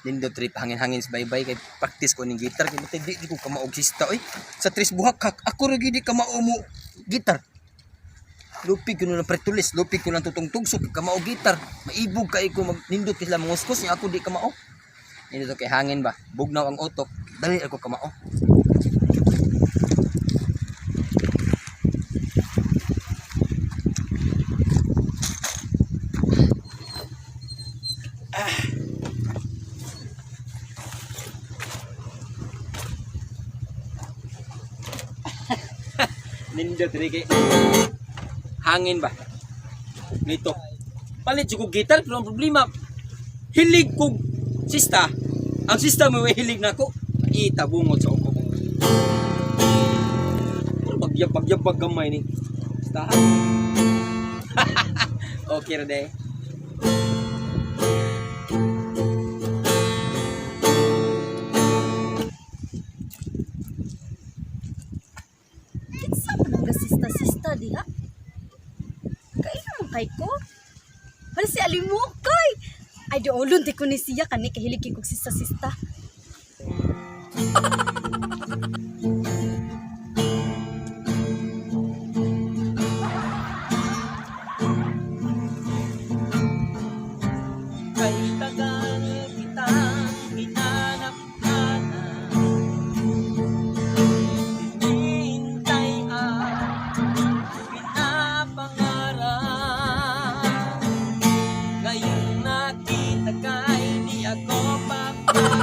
Nindot trip hangin-hangin sa baybay kay practice ko ning gitar kay matay di ko kamaog sista oy. Sa tres buhak kak ako ra gid di kamao mo gitar. Lupig ko lang pretulis, lupig ko lang tutong tugsok kamao gitar. Maibog kay ko mag nindot kay sila manguskos niya ako di kamao. Nindot kay hangin ba. Bugnaw ang utok. Dali ako kamao. Nindot rin kay hangin ba. Nito. Palit jud ko gitar pero ang problema hilig kog sista. Ang sista mo hilig nako. Itabungot sa uko. Pero bagyab gamay ni. Stahan. Okay ra day. Kinsa man ang gasista-sista diha? Kaila man kay ko? Hala si Alimukay! Ay, doolon di ko ni siya kani kahilig kay kog sista-sista. Kay tagal kitang hinanap-hanap. Hinihintay ang pinapangarap. Ngayong nakita ka'y di ako papasakit.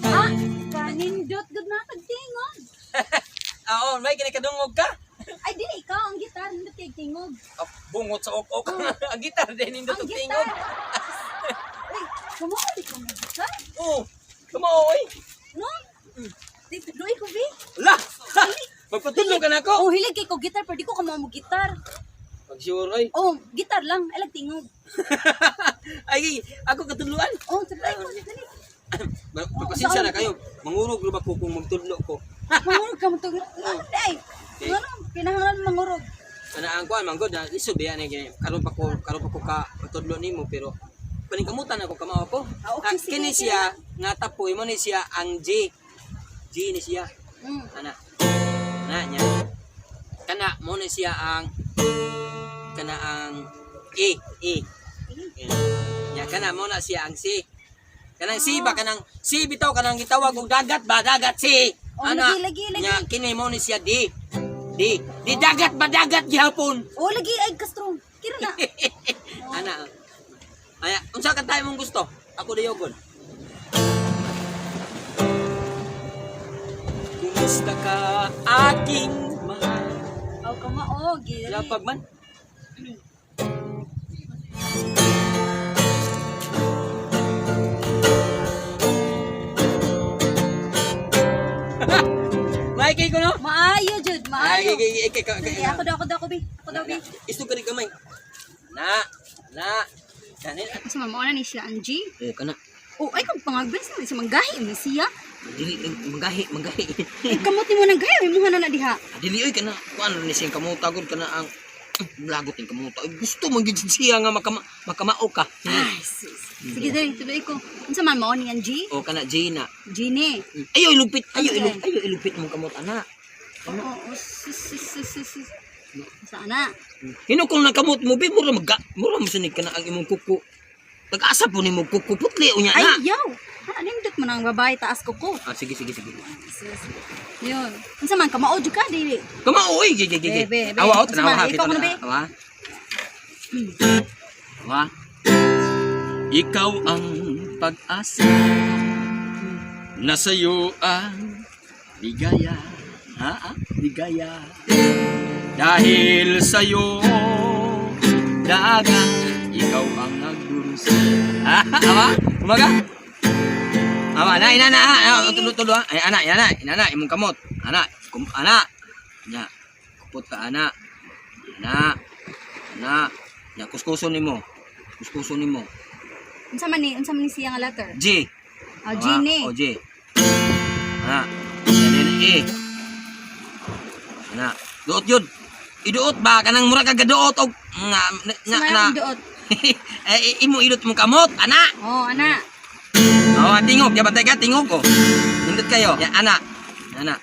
Ah, kanindot gud na kag tingog. Oo, may kinakadungog ka. Ay, dili ikaw ang gitar, nindot kay tingog. Oh, bungot sa ok-ok. Ang gitar din, nindot Ang og gitar. tingog. Uy, kumuha di ko mo gitar? Oo, kumao oy. No? Di tudloy ko bi. Lah! Magpatulog ka na ako. Oh, hilig kay ko gitar pero di ko kamo mo gitar. Pag sure oy. Oh, gitar lang, ay lang tingog. Ay, ako katuluan. Oh, tudloy ko dali. Pagpasensya na kayo. Mangurog ra ba ko kung magtudlo ko? Mangurog ka mo tug. Ano day? Okay. Ano? Kinahanglan mangurog. Ana ang kuan manggod na lisod biya ni gini. Karon pa ko ka matudlo nimo pero paningkamutan ako kamao ko. Ah, okay, sige, kini okay. siya nga tapoy mo ni siya ang G. G ni siya. Ana. Ana niya. Kana mo ni siya ang kana ang E, E. Nya kana mo na siya ang C. Kanang C ba kanang C bitaw kanang gitawag og dagat ba dagat C. Oh, lagi, lagi, lagi. Nya kini mo ni siya D. D. D dagat ba dagat gihapon. Oh, lagi ay kastrong. Kira na. Ana. Aya, unsa ka tayo mong gusto? Ako dayogon. Kumusta ka aking mahal? Oh, kamao, giri. Lapag man. May ko no? Maayo jud, Ay, maayo. kay kay kay kay. Sige, ako daw, ako daw, ako bi. Ako daw bi. Isto ka ni gamay. Na, na. Kanin. Sa mama na ni siya ang G. Eh kana. Oh, ay kag pangagbes na siya manggahi ni siya. Dili manggahi, manggahi. Ay kamot nimo nang gahi, imuha na na diha. Dili oy kana kuan ni siyang kamuta gud kana ang lagot ning kamuta. Ay, gusto man gid siya nga makamao ka. Ay, sus. Sige dali, tuloy ko. Unsa man mao ni ang G? O kana Gina. Gini. Ayo ilupit, ayo Okay. ilupit, ayo ilupit mong kamot ana. Oo, oh, sus sus sus sus. sus. Sa ana. Hino kung nakamot mo bi mura maga, mura masanig kana ang imong kuko. Nag-asa po nimo kuko putli unya Ay, na. yaw. Ha, nindot mo nang babae taas ko ko. Ah, sige sige sige. Sus. Yun. Unsa man kamao jud ka dili. Kamao oy, gigi gigi. Be, be, be. Awa, Unsa tanawa man, ha, ikaw kita mo na, na. be. Awa. Awa. Ikaw ang pag-asa na sa'yo ang ligaya. Ha? Ah, ligaya. Dahil sa'yo, dagat, ikaw ang nagdurusa. Ha? Awa? Umaga? Awa, na, ina, na, ha? Tulo, tulo, ha? Ay, ana, ina, ina, na, imong kamot. Ana, kum, ana. Nya, kupot ka, ana. Ana, ana. Nya, kuskuson nimo. Kuskuson nimo. Unsa man ni siya nga letter? G. Ah, Gini. O, G. Ana. Yan din, E. Ana. Duot yun. Iduot ba? Kanang mura ka gaduot og nga na Sa na. duot. Eh, imo ilot mong kamot, ana. Oh, ana. Oh, tingog, ya bantay ka, tingog ko. Nindot kayo. Ya, ana. Ana.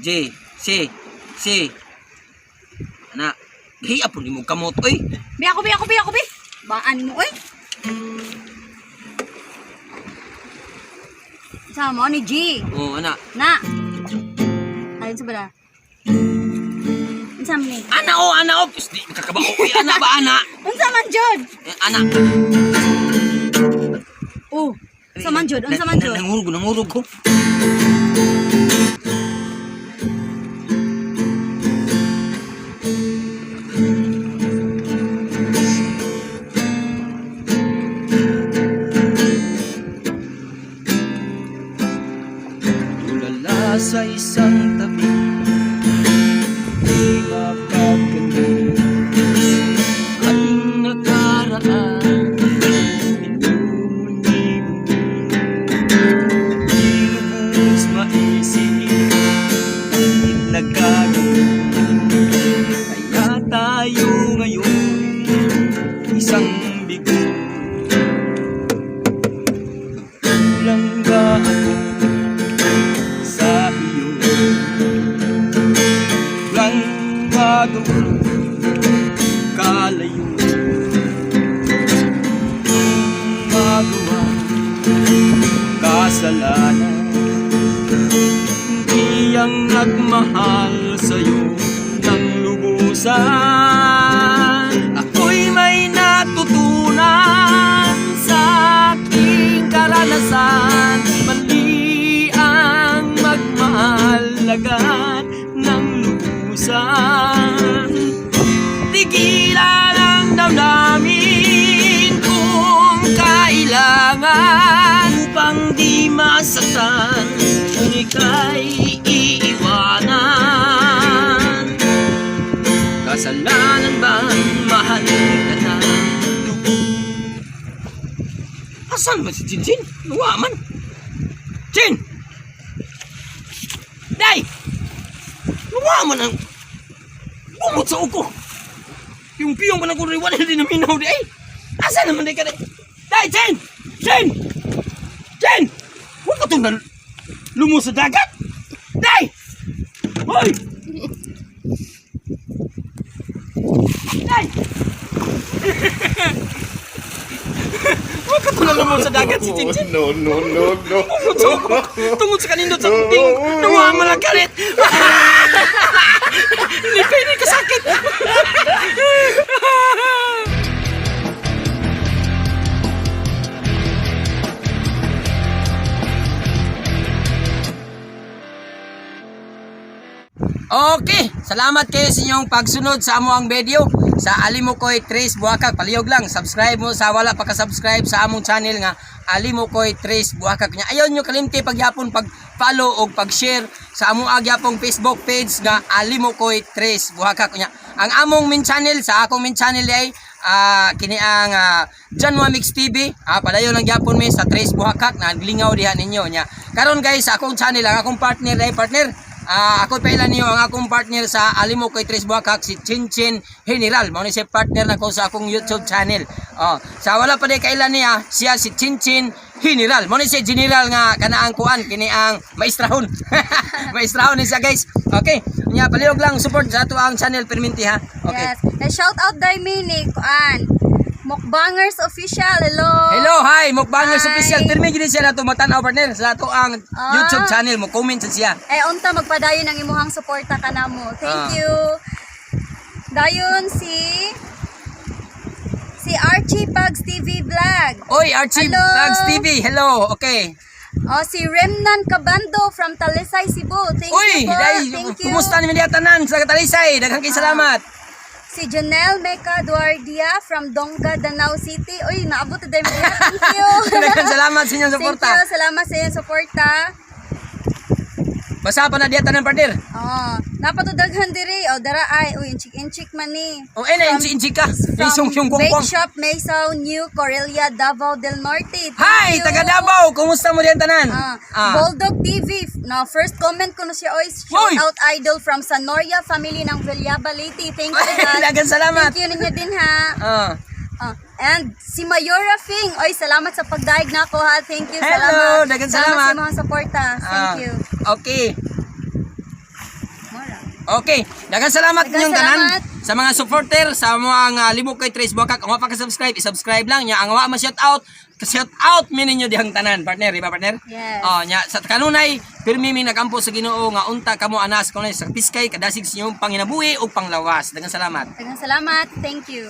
J C C. Ana. Giya po nimo kamot oy. Bi ako, bi ako, bi ako, bi. Baan mo, oy. Sa mo ni G. Oh, ana. Na. Ayun sa bala. Unsa man ni? Ana oh, ana oh. Pis, di kakabao oy, ana ba ana? Unsa man jud? Eh, ana. Oh, unsa man jud? Unsa man jud? Nangurog, nangurog ko. Tulala sa isang tabi, di mapagkandi ating nakaraan. Minumuni-muni, di lubos maisip, bakit nagkaganon? Kaya tayo ngayon, isang bigo. Kulang ba ako sa iyo? Lang magawa kalayo, magawa kasalanan. Di ang nagmahal sa'yo ng lubusan. Ako'y may natutunan sa aking karanasan. Mali ang magmahal agad ng lubusan. Tigilan ang damdamin kung kailangan, upang di masaktan kung ika'y iiwanan. Kasalanan ba mahal ka na? Asan ba si Chinchin? Luwa man. Chin! Day! Luwa man ang bumot sa uko. Yung piyong pa na kung wala din naminaw di ay. Asa naman di ka di? Day, Chen! Chen! Chen! Huwag ka itong lumo sa dagat! Day! Hoy! Day! Huwag ka itong lumo sa dagat si Chinchin. No, no, no, no. Tungod sa uko. Tungod sa kanindot sa kunting. Nawa man ang galit. Hindi pwede kasakit. Okay, salamat kayo sa inyong pagsunod sa among video sa Alimukoy Tres Buakag. Palihog lang, subscribe mo sa wala pa ka-subscribe sa among channel nga Alimukoy Tres Buakag. Nya ayon nyo kalimti pagyapon pag-follow og pag-share sa among agyapong Facebook page nga Alimukoy Tres Buakag. Nya ang among main channel, sa akong main channel ay kini ang Janwa Mix TV. Padayon lang gyapon mi sa Tres Buhakak na glingaw diha ninyo nya. Karon guys, sa akong channel ang akong partner ay partner. Ako pa niyo ang akong partner sa Alimukoy Tres Buhakak, si Chinchin General. Mao ni siya partner nako sa akong YouTube channel. Oh, sa wala pa di kailan niya, siya si Chinchin General. Mao ni siya general nga kanaang kuan kini ang maestrahon. Maestrahon ni siya guys. Okay. Nya palihog lang support sa ato ang channel perminti ha. Okay. Yes. Na shout out dai mi ni kuan. Mukbangers Official. Hello. Hello, hi, Mukbangers Hi. Official. Pirmi gid siya nato matan-aw partner sa ato ang YouTube channel mo comment sa siya. Eh unta magpadayon ang imuhang suporta kanamo. Thank you. Dayon si Archie Pags TV Vlog. Oy, Archie Hello. Vlogs TV. Hello. Okay. O si Remnan Cabando from Talisay, Cebu. Thank Uy, you po. dai, Thank you. kumusta ni mga tanan sa Talisay? Daghang kay salamat. Si Janelle Meca Duardia from Donga, Danao City. Uy, naabot na din. Thank you. Daghang salamat sa inyong suporta. Thank you. Salamat sa inyong suporta. Basa pa na diya tanan partner. Oh, napatudaghan diri. O dara ay uy inchik-inchik man ni. O eh na inchi inchi ka. From Isong siyong Bake kongkong. Shop Maysaw, New Corelia, Davao del Norte. Thank Hi, you. taga Davao. Kumusta mo diyan tanan? Bulldog TV. No, first comment ko na siya, oy, shout Oy! out idol from Sanoria family ng Villaba Leyte. Thank you. Oy, Dad. daghang salamat. Thank you ninyo din ha. And si Mayora Fing. Oy, salamat sa pagdayeg nako ha. Thank you. Hello, Salamat. daghang Salamat salamat. sa mga suporta. Thank you. Okay. Mora. Okay, daghang salamat Daghang ninyong tanan salamat. sa mga supporter sa mga libok kay Trace Buakak. Ang wa pa ka-subscribe, i-subscribe lang nya. Ang wa ma shout out, shout out mi ninyo dihang tanan, partner, di ba, partner? Yes. Oh, nya sa kanunay pirmi mi nagampo sa Ginoo nga unta kamo anas kanunay sa piskay kadasig sa inyong panginabuhi ug panglawas. Daghang salamat. Daghang salamat. Thank you.